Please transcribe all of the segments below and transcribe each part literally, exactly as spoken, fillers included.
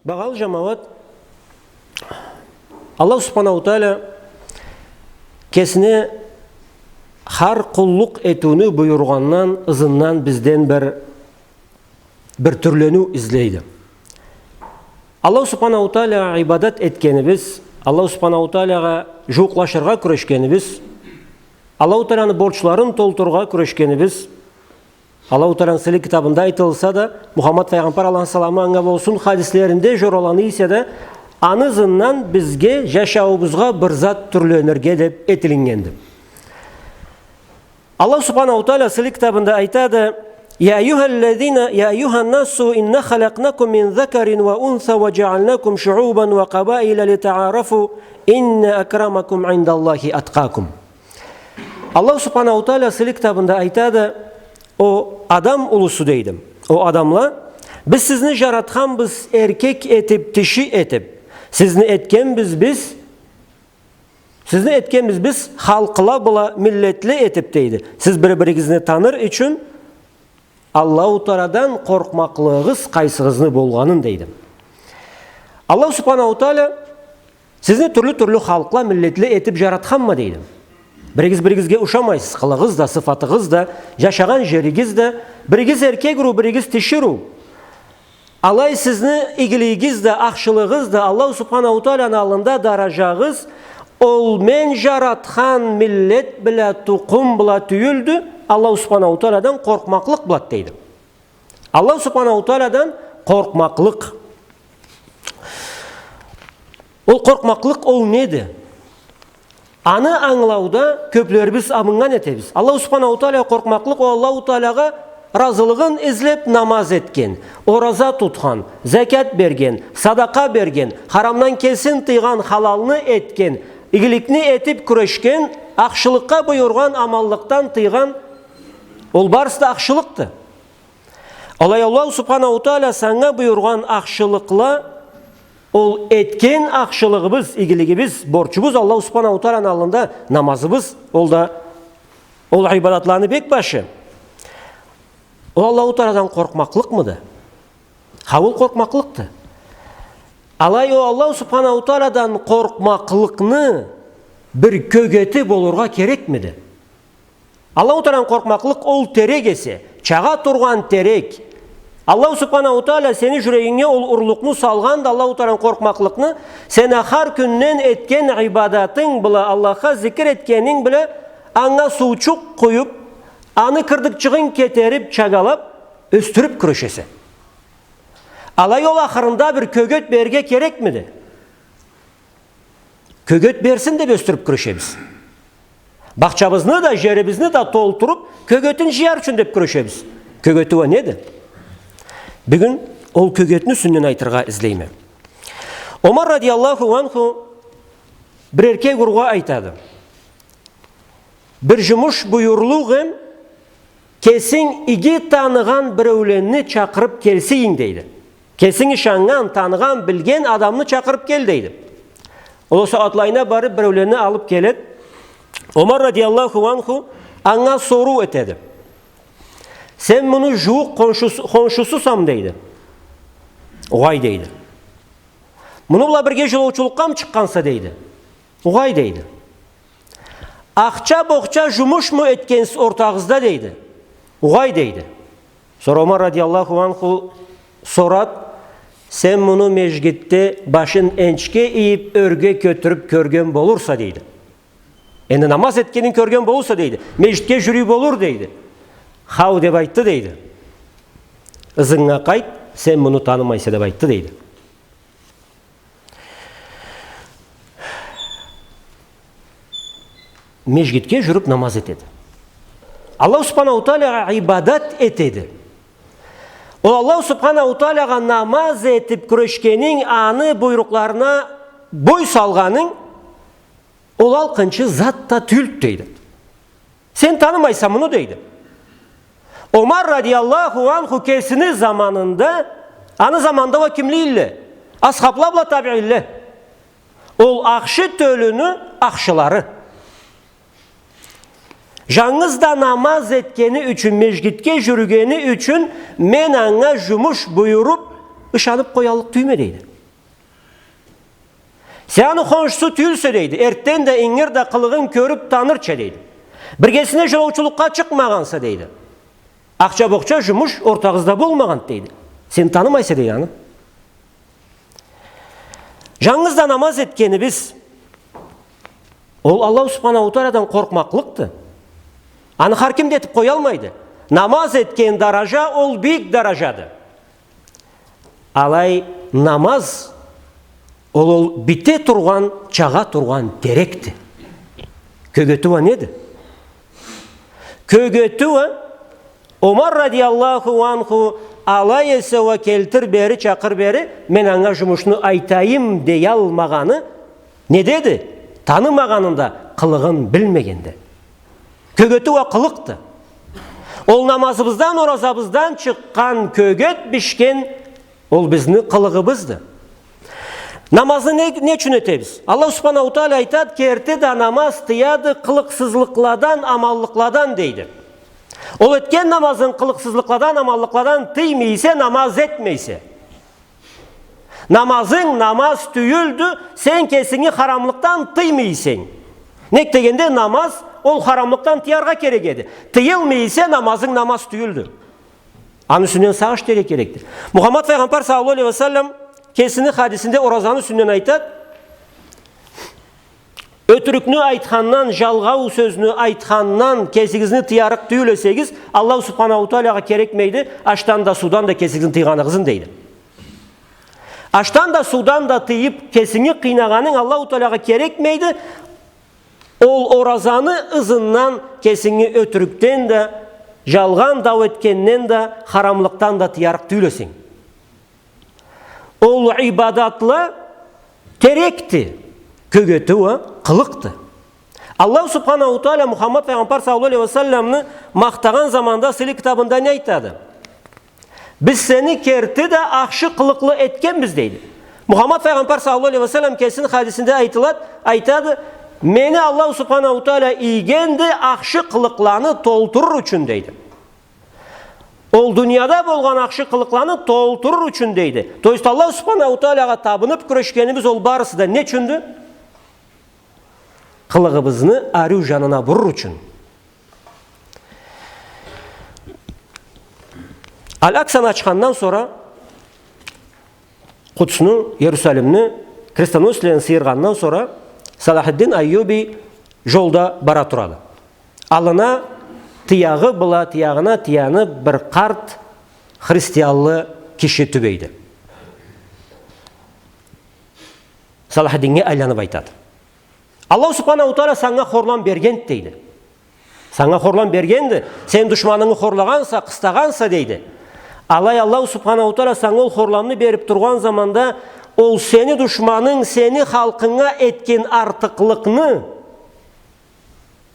Багъалы жамауат, Аллаху Субханаху Тааля кесине хар къуллукъ этиуню буюргъандан ызындан бизден бир, бир тюрлениу излейди. Аллаху Субханаху Таалягъа ибадат этгенибиз, Аллаху Субханаху Таалягъа жууукълашыргъа кюрешгенибиз, Аллаху Тааляны борчларын толтурургъа кюрешгенибиз, Аллаху Тааляны сыйлы китабында айтылса да, Мухаммад файгъамбар, Аллахны саламы анга болсун, хадислеринде жораланы эсе да, аны ызындан бизге, жашауубузгъа бир зат тюрленирге деп этилиннгенди. Аллаху Субханаху Тааля сыйлы китабында айтады: يا أيها الذين، يا أيها الناس إنا خلقناكم من ذكر وأنثى وجعلناكم شعوبا وقبائل لتعارفوا إن أكرمكم عند الله أتقاكم. Аллаху Субханаху Тааля сыйлы китабында айтады: «О адам улусу, — дейди, — о адамла, биз сизни жаратханбыз эркек этип, тиши этип. Сизни этгенбиз биз, сизни этгенбиз биз халкъла бла, миллетле этип, — дейди. — Сиз бир-биригизни таныр ючюн, Аллаху Таалядан къоркъмакълыгъыгъыз къайсыгъызны болгъанын», — дейди. Аллаху Субханаху Тааля сизни тюрлю-тюрлю халкъла, миллетле этип жаратханма, дейди. Биригиз биригизге ушамайсыз, къылыгъыз да, сыфатыгъыз да, жашагъан жеригиз да, биригиз эркек уруу, биригиз тиши уруу. Алай сизни игилигигиз да, ахшылыгъыз да, Аллаху Субханаху Тааляны аллында даражагъыз ол мен жаратхан миллет бла, тукъум бла тюйюлдю, Аллаху Субханаху Таалядан къоркъмакълыкъ бла, дейди. Аллаху Субханаху Таалядан къоркъмакълыкъ. Ол къоркъмакълыкъ ол неди? Аны ангылауда кёплерибиз абыннган этебиз. Аллаху Субханаху Тааля къоркъмакълыкъ, ол Аллаху Таалягъа разылыгъын излеп намаз этген, ораза тутхан, закят берген, садакъа берген, харамдан кесин тыйгъан, халалны этген, игиликни этип кюрешген, ахшылыкъгъа буюргъан, аманлыкъдан тыйгъан, ол барысы да ахшылыкъды. Алай Аллаху Субханаху Тааля санга буюргъан ахшылыкъла, ол этген ахшылыгъыбыз, игилигибиз, борчубуз Аллаху Субханаху Тааляны аллында намазыбыз, ол да, ол ибадатланы бек башы. Ол Аллаху Таалядан къоркъмакълыкъмыды? Хау, ол къоркъмакълыкъды. Алай ол Аллаху Субханаху Таалядан къоркъмакълыкъны бир кёгети болургъа керекмиди? Аллаху Таалядан къоркъмакълыкъ ол терек эсе, чагъа тургъан терек. Аллаху Субханаху Тааля сени жюрегинге ол урлукъну салгъанды, Аллаху Таалядан къоркъмакълыкъны, сен а хар кюнден этген ибадатынг бла Аллахха зикир этгенинг бла анга суучукъ къуюп, аны кырдыкчыгъын кетерип, чагалап, ёсдюрюп кюрешесе. Алай ол ахырында бир кёгет берирге керекмиди? Кёгет берсин деп ёсдюрюп кюрешебиз. Бахчабызны да, жерибизни да толтуруп, кёгетин жыяр ючюн деп кюрешебиз. Кёгети уа неди? Бюгюн ол кёгетни юсюнден айтыргъа излейме. Омар радияллаху анху бир эркек уруугъа айтады: «Бир жумуш буюрлукъ эм, кесинг иги таныгъан биреулени чакъырып келсейинг», — дейди. «Кесинг ышаннган, таныгъан, билген адамны чакъырып кел», — дейди. Ол сагъатлайына барып, биреулени алып келеди. Омар радияллаху анху анга соруу этеди: «Сен муну жууукъ хоншусу-, хоншусусамы?» — дейди. «Угъай», — дейди. «Муну бла бирге жолоучулукъгъамы чыкъгъанса?» — дейди. «Угъай», — дейди. «Ахча-бохча жумушму этгенсиз ортагъызда?» — дейди. «Угъай», — дейди. Сора Омар радияллаху анху сорады: «Сен муну межгитде башын энчге ийип, ёрге кётюрюп кёрген болурса?» — дейди. «Энди намаз этгенин кёрген болурса», — дейди. «Межгитге жюрюй болур», — дейди. «Хау», — деп айтды, дейди. «Ызынга къайт, сен муну танымайса», — деп айтды, дейди. Межгитге жюрюп намаз этеди. Аллаху Субханаху Таалягъа ибадат этеди. Ол Аллаху Субханаху Таалягъа намаз этип кюрешгенинг, аны буйрукъларына бой салгъанынг, ол алкъынчы зат да тюйюлдю, дейди. Сен танымайса муну, дейди. Омар радияллаху анху кесини заманында, аны заманында уа кимле эдиле? Асхабла бла табиинле. Ол ахшы тёлюню ахшылары. Жангыз да намаз этгени ючюн, межгитге жюрюгени ючюн мен анга жумуш буюруп, ышанып къояллыкъ тюйюлме, дейди. Сен аны хоншусу тюйюлсе, дейди. Эртден да, ингир да къылыгъын кёрюп танырча, дейди. Биргесине жолоучулукъгъа чыкъмагъанса, дейди. Ахча-бохча, жумуш ортагъызда болмагъанды, дейди. Сен танымайса, дейди, аны. Жангыз да намаз этгенибиз, ол Аллаху Субханаху Тааладан къоркъмакълыкъды. Аны хар ким да этип къоялмайды. Намаз этген даража, ол бийик даражады. Алай намаз, ол, ол бите тургъан, чагъа тургъан терекди. Кёгети уа неди? Кёгети уа, Омар радияллаху анху алай эсе уа келтир бери, чакъыр бери, мен анга жумушну айтайым деялмагъаны недеди? Танымагъанында, къылыгъын билмегенде. Кёгети уа къылыкъды. Ол намазыбыздан, оразабыздан чыкъгъан кёгет бишген, ол бизни къылыгъыбызды. Намазны не, не ючюн этебиз? Аллаху Субханаху Тааля айтады, керти да намаз тыяды къылыкъсызлыкъладан, аманлыкъладан, дейди. Ол этген намазынг къылыкъсызлыкъладан, аманлыкъладан тыймай эсе, намаз этмейсе. Намазынг намаз тюйюлдю, сен кесинги харамлыкъдан тыймай эсенг. Нек дегенде, намаз ол харамлыкъдан тыяргъа керек эди. Тыйылмай эсе, намазынг намаз тюйюлдю. Аны юсюнден сагъыш этерге керекди. Мухаммад файгъамбар саллаллаху алейхи ва саллам кесини хадисинде оразаны юсюнден айтады: «Ётюрюкню айтхандан, жалгъау сёзню айтхандан кесигизни тыярыкъ тюйюл эсегиз, Аллаху Субханаху Таалягъа керекмейди, ашдан да, суудан да кесигизни тыйгъаныгъызны», — дейди. Ашдан да, суудан да тыйып, кесинги къыйнагъанынг Аллаху Таалягъа керекмейди, ол оразаны ызындан кесинги ётюрюкден да, жалгъан дау этгенден да, харамлыкъдан да тыярыкъ тюйюл эсенг. Ол ибадатла терекди, кёгети уа къылыкъды. Аллаху Субханаху Тааля Мухаммад файгъамбар саллаллаху алейхи ва салламны махтагъан заманда сыйлы китабында не айтады? «Биз сени керти да ахшы къылыкълы этгенбиз», — дейди. Мухаммад файгъамбар саллаллаху алейхи ва саллам кесини хадисинде айтылады, айтады: «Мени Аллаху Субханаху Тааля ийгенди ахшы къылыкъланы толтурур ючюн», — дейди. Ол дунияда болгъан ахшы къылыкъланы толтурур ючюн, дейди. То есть Аллаху Субханаху Таалягъа табынып кюрешгенибиз ол барысы да не ючюндю? Къылыгъыбызны ариу жанына бурур ючюн. Аль-Аксаны ачхандан сора, Къудсну, Иерусалимни крестоносецледен сыйыргъандан сора, Салахиддин Айюби жолда бара турады. Аллына тыягъы бла, тыягъына тыянып, бир къарт христианлы киши тюбейди. Салахиддинге айланып айтады: «Аллаху Субханаху Тааля санга хорлам берген», — дейди. «Санга хорлам бергенди, сен душманынгы хорлагъанса, къыстагъанса», — дейди. Алай Аллаху Субханаху Тааля санга ол хорламны берип тургъан заманда, ол сени душманынг сени халкъынга этген артыкълыкъны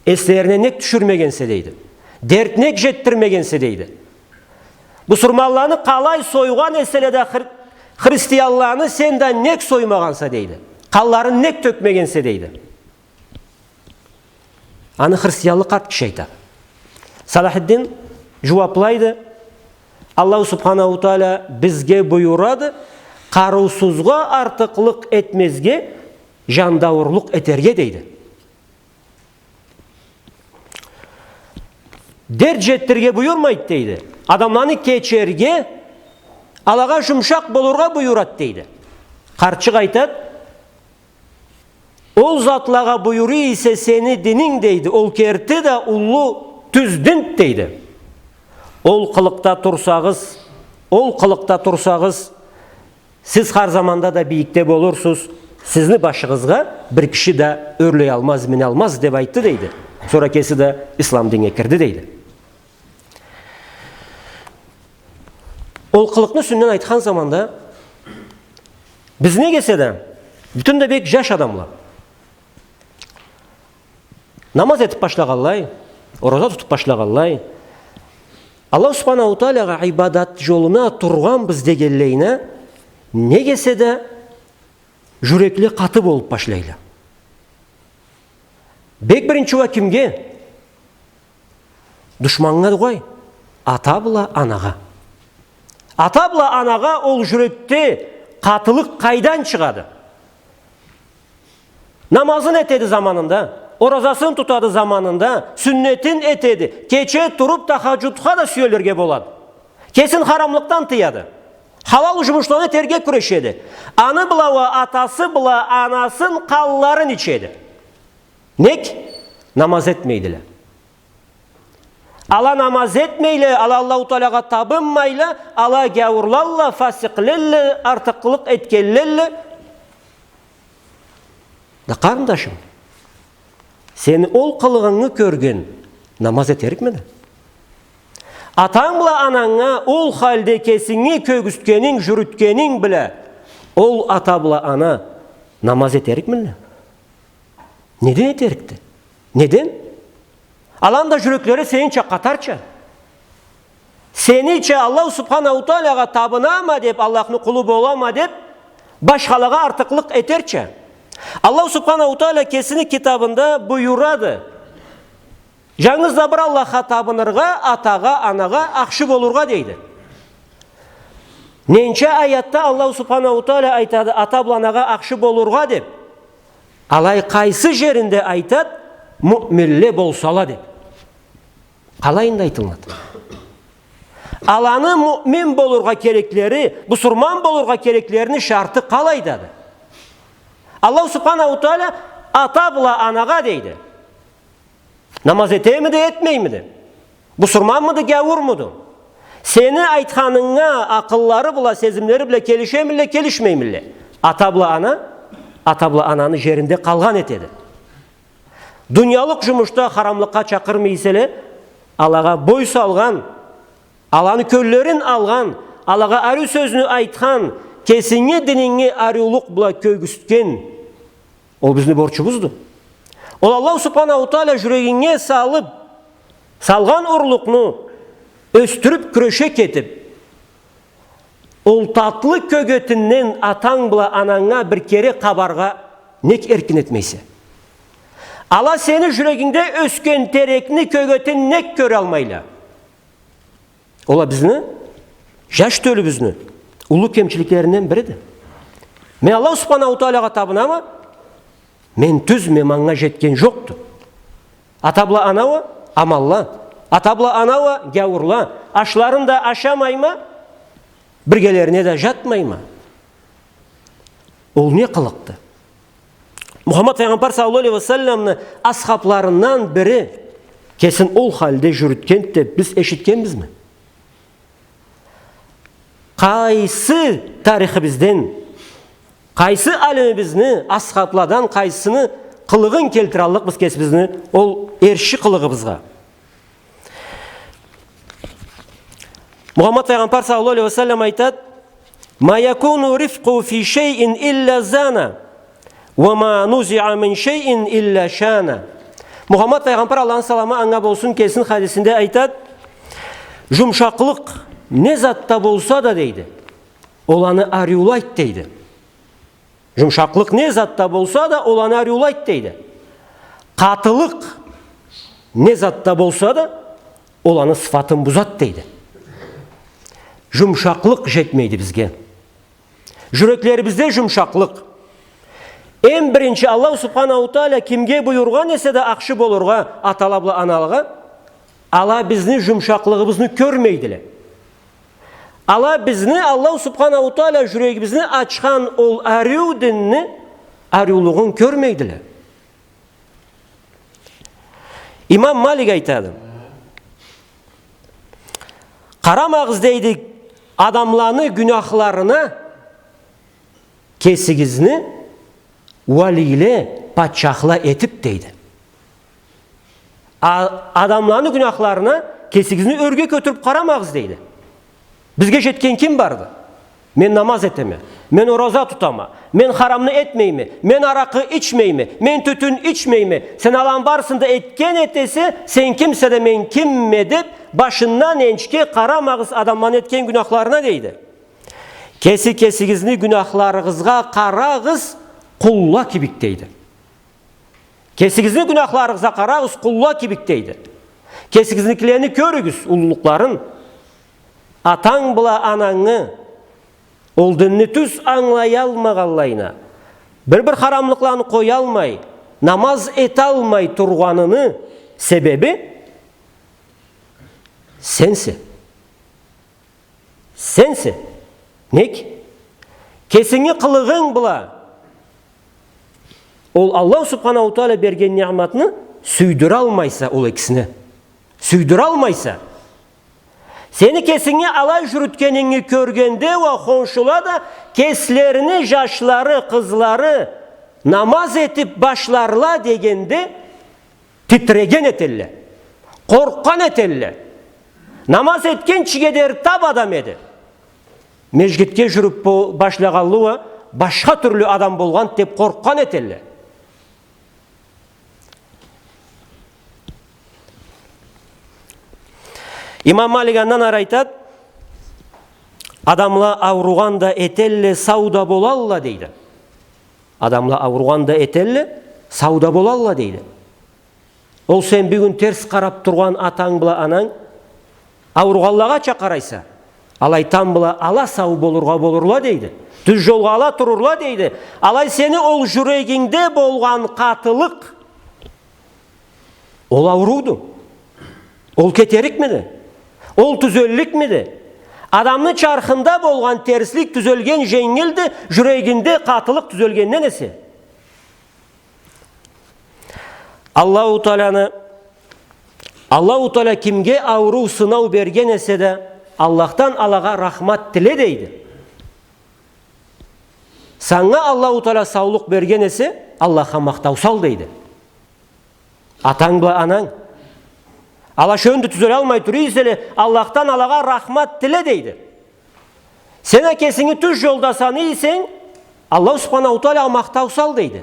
эслерине нек тюшюрмегенсе, дейди. Дерт нек жетдирмегенсе, дейди. Бусурманланы къалай сойгъан эселе да хри-, христианланы сен да нек соймагъанса, дейди. Къанларын нек тёкмегенсе, дейди. Аны христианлы къарт киши айтады. Салахиддин жууаплайды: «Аллаху Субханаху Тааля бизге буюрады къарыусузгъа артыкълыкъ этмезге, жандаурлукъ этерге», — дейди. «Дерт жетдирирге буюрмайды, — дейди. — Адамланы кечерге, алагъа жумушакъ болургъа буюрады», — дейди. Къартчыкъ айтады: «Ол затлагъа буюра эсе сени дининг, — дейди, — ол керти да уллу тюз динди», — дейди. «Ол къылыкъда турсагъыз, ол къылыкъда турсагъыз, сиз хар заманда да бийикде болурсуз, сизни башыгъызгъа бир киши да ёрлей алмаз, мине алмаз», — деп айтды, дейди. Сора кеси да ислам динге кирди, дейди. Ол къылыкъны юсюнден айтхан заманда, биз нек эсе да, бютюн да бек жаш адамла, намаз этип башлагъанлай, ораза тутуп башлагъанлай, Аллаху Субханаху Таалягъа ибадат жолуна тургъанбыз дегенлейине, нек эсе да жюрекле къаты болуп башлайла. Бек биринчи уа кимге? Душманнга да къой, ата бла анагъа. Ата бла анагъа ол жюрекде къатылыкъ къайдан чыгъады? Намазын этеди заманында, оразасын тутады заманында, сюннетин этеди. Кече туруп тахаджудха да сюелирге болады. Кесин харамлыкъдан тыяды. Халал джумушланы этерге кюрешеди. Аны бла уа атасы бла анасын къанларын ичеди. Нек? Намаз этмейдиле. Ала намаз этмейле, ала Аллаху Таалагъа табынмайла, ала гяуурлалла, фасикълелле, артыкълыкъ этгенлелле. Да, къарындашым, сени ол къылыгъынгы кёрген намаз этерикмиди? Атанг бла ананга ол халде кесинги кёргюзтгенинг, джюрютгенинг бла ол ата бла ана намаз этерикмиле? Неден этерикди? Неден? Аланы да джюреклери сенича къатарча. Сенича Аллаху Субханаху Таалагъа табынама деп, Аллахны къулу болама деп, башхалагъа артыкълыкъ этерча. Аллаху Субханаху Таала кесини китабында буюрады. Джангыз да бир Аллахха табыныргъа, атагъа, анагъа ахшы болургъа дейди. Ненча аятда Аллаху Субханаху Таала айтады, ата бла анагъа ахшы болургъа деп. Алай къайсы джеринде айтад, муъминле болсала деп. Къалайында айтылынады? Аланы муъмин болургъа кереклери, бусурман болургъа кереклерини шарты къалайдады? Аллаху Субханаху Таала ата бла анагъа дейди. Намаз этемиди, этмеймиди? Бусурманмыды, гяуурмуду? Сени айтханынга акъыллары бла, сезимлери бла келишемиле, келишмеймиле? Ата бла ана, ата бла ананы джеринде къалгъан этеди. Дуниялыкъ джумушда харамлыкъгъа чакъырмай эселе, алагъа бой салгъан, аланы кёллерин алгъан, алагъа ариу сёзню айтхан, кесинги дининги ариулукъ бла кёргюзтген, ол бизни борчубузду. Ол Аллаху Субханаху Таала джюрегинге салып, салгъан урлукъну ёсдюрюп, кюреше кетип, ол татлы кёгетинден атанг бла ананга бир кере къабаргъа нек эркин этмейсе? Ала сени джюрегингде ёсген терекни кёгетин нек кёралмайла? Ол а бизни, джаш тёлюбюзню уллу кемчиликлеринден бириди. Мен Аллаху Субханаху Таалагъа табынама, мен тюзме, манга джетген джокъду. Ата бла ана уа аманла, ата бла ана уа гяуурла, ашларын да ашамайма, биргелерине да джатмайма. Ол не къылыкъды? Мухаммад Файгъамбар саллаллаху алейхи ва салламны асхабларындан бири кесин ол халде джюрютгенди деп биз эшитгенбизми? Къайсы тарихибизден, къайсы алимибизни, асхабладан къайсысыны къылыгъын келтираллыкъбыз кесибизни ол эрши къылыгъыбызгъа? Мухаммад Файгъамбар саллаллаху алейхи ва саллам айтад: «Ма якуну рифкъу фи шейин илля зана, ва ма нузиъа мин шейин илля шана». Мухаммад Файгъамбар, Аллахны саламы анга болсун, кесини хадисинде айтад: «Джумшакълыкъ не затда болса да, — дейди, — ол аны ариулайд», — дейди. Джумшакълыкъ не затда болса да, ол аны ариулайд, дейди. Къатылыкъ не затда болса да, ол аны сыфатын бузад, дейди. Джумшакълыкъ джетмейди бизге. Джюреклерибизде джумшакълыкъ. Эм биринчи Аллаху Субханаху Тааля кимге буюргъан эсе да ахшы болургъа атала бла аналагъа, ала бизни джумшакълыгъыбызны кёрмейдиле. Ала бизни, Аллаху Субханаху Тааля джюрегибизни ачхан ол ариу динни ариулугъун кёрмейдиле. Имам Малик айтады: «Къарамагъыз, — дейди, — адамланы гюняхларына кесигизни уалийле, патчахла этип», — дейди. А-, адамланы гюняхларына кесигизни ёрге кётюрюп къарамагъыз, дейди. Бизге джетген ким барды? Мен намаз этеме, мен ораза тутама, мен харамны этмейме, мен аракъы ичмейме, мен тютюн ичмейме. Сен аланы барысын да этген этесе, сен кимсе да, мен кимме деп, башындан энчге къарамагъыз адамланы этген гюняхларына, дейди. Кеси кесигизни гюняхларыгъызгъа къарагъыз, къулла кибик, дейди. Кесигизни гюняхларыгъызгъа къарагъыз, къулла кибик, дейди. Кесигизникилени кёрюгюз, уллулукъларын. Атанг бла анангы ол динни тюз ангылаялмагъанлайына, Бир-бир харамлыкъланы къоялмай, намаз эталмай тургъаныны себеби сенсе. Сенсе. Нек? Кесинги къылыгъынг бла ол Аллаху Субханаху Тааля берген ниъматны сюйдюралмайса ол экисине. Сюйдюралмайса. Сени кесинги алай жюрютгенинги кёргенде уа хоншула да кеслерини жашлары, къызлары намаз этип башларла дегенде титиреген этелле, къоркъгъан этелле. Намаз этгинчиге дери тап адам эди. Межгитге жюрюп бо-, башлагъанлы уа башха тюрлю адам болгъанды деп къоркъгъан этелле. Имам Малик андан ары айтады, адамла ауругъан да этелле, сау да болалла, дейди. Адамла ауругъан да этелле, сау да болалла, дейди. Ол сен бюгюн терс къарап тургъан атанг бла ананг ауругъанлагъа чакъырайса, алай тамбла ала сау болургъа болурла, дейди. Тюз жолгъа ала турурла, дейди. Алай сени ол жюрегингде болгъан къатылыкъ, ол ауруду. Ол кетерикмиди? Ол тюзелликмиди? Адамны чархында болгъан терслик тюзелген женгилди, жюрегинде къатылыкъ тюзелгенден эсе. Аллаху Тааляны, Аллаху Тааля кимге ауруу, сынау берген эсе да, Аллахдан алагъа рахмат тиле, дейди. Санга Аллаху Тааля саулукъ берген эсе, Аллахха махтау сал, дейди. Атанг бла ананг. Ала шёндю тюзелалмай тура эселе, Аллахдан алагъа рахмат тиле, дейди. Сен а кесинги тюз жолда санай эсенг, Аллаху Субханаху Тааля махтау сал, дейди.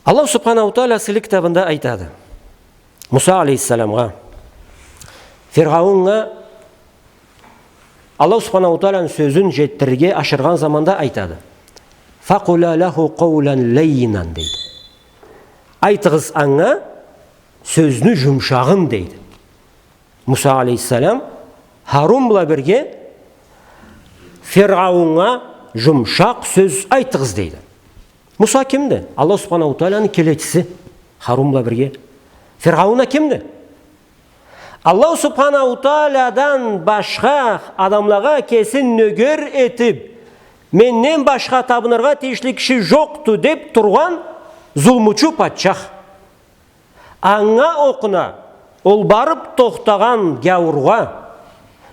Аллаху Субханаху Тааля сыйлы китабында айтады. Муса алейхиссаламгъа, Фиргъауннга Аллаху Субханаху Тааляны сёзюн жетдирирге ашыргъан заманда айтады. «Факъуля лаху къаулян лаййинан», дейди. Айтыгъыз анга сёзню жумшагъын, дейди. Муса алейхиссалам Харун бла бирге Фиргъауннга жумшакъ сёз айтыгъыз, дейди. Муса кимди? Аллаху Субханаху Тааляны келечиси. Харун бла бирге. Фиргъаун а кимди? Аллаху Субханаху Таалядан башха адамлагъа кесин нёгер этип, менден башха табыныргъа тийишли киши жокъду деп тургъан зулмучу патчах. Анга окъуна ол барып тохтагъан гяуургъа,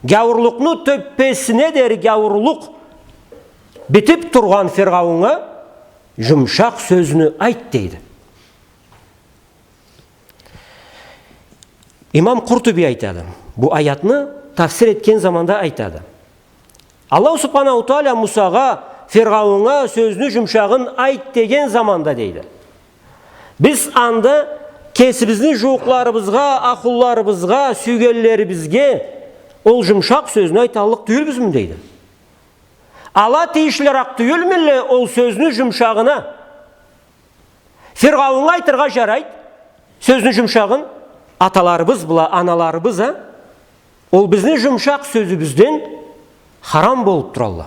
гяуурлукъну тёппесине дери гяуурлукъ битип тургъан Фиргъауннга жумшакъ сёзню айт, дейди. Имам Къуртуби айтады, бу аятны тафсир этген заманда айтады. Аллаху Субханаху Тааля Мусагъа, Фиргъауннга сёзню жумшагъын айт деген заманда, дейди. Биз анда кесибизни жууукъларыбызгъа, ахлуларыбызгъа, сюйгенлерибизге ол жумшакъ сёзню айталлыкъ тюйюлбюзмю, дейди. Ала тийишлиракъ тюйюлмюлле ол сёзню жумшагъына? Фиргъауннга айтыргъа жарайды сёзню жумшагъын, аталарыбыз бла аналарыбыз а ол бизни жумшакъ сёзюбюзден харам болуп туралла.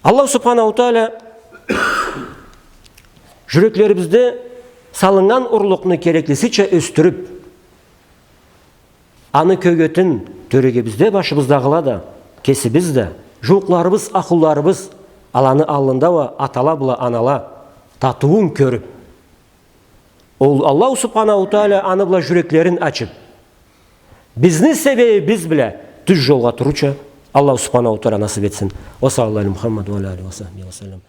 Аллаху Субханаху Тааля жюреклерибизде салыннган урлукъну кереклисича ёсдюрюп, аны кёгетин тёрегибизде башыбыздагъыла да, кесибиз да, жууукъларыбыз, ахлуларыбыз, аланы аллында уа атала бла анала татыуун кёрюп, ол Аллаху Субханаху Тааля аны бла жюреклерин ачып, бизни себебибиз бла тюз жолгъа турурча Аллаху Субханаху Тааля насып этсин. Уа саллаллаху аля Мухаммад уа аля алихи уа сахбихи уа саллам.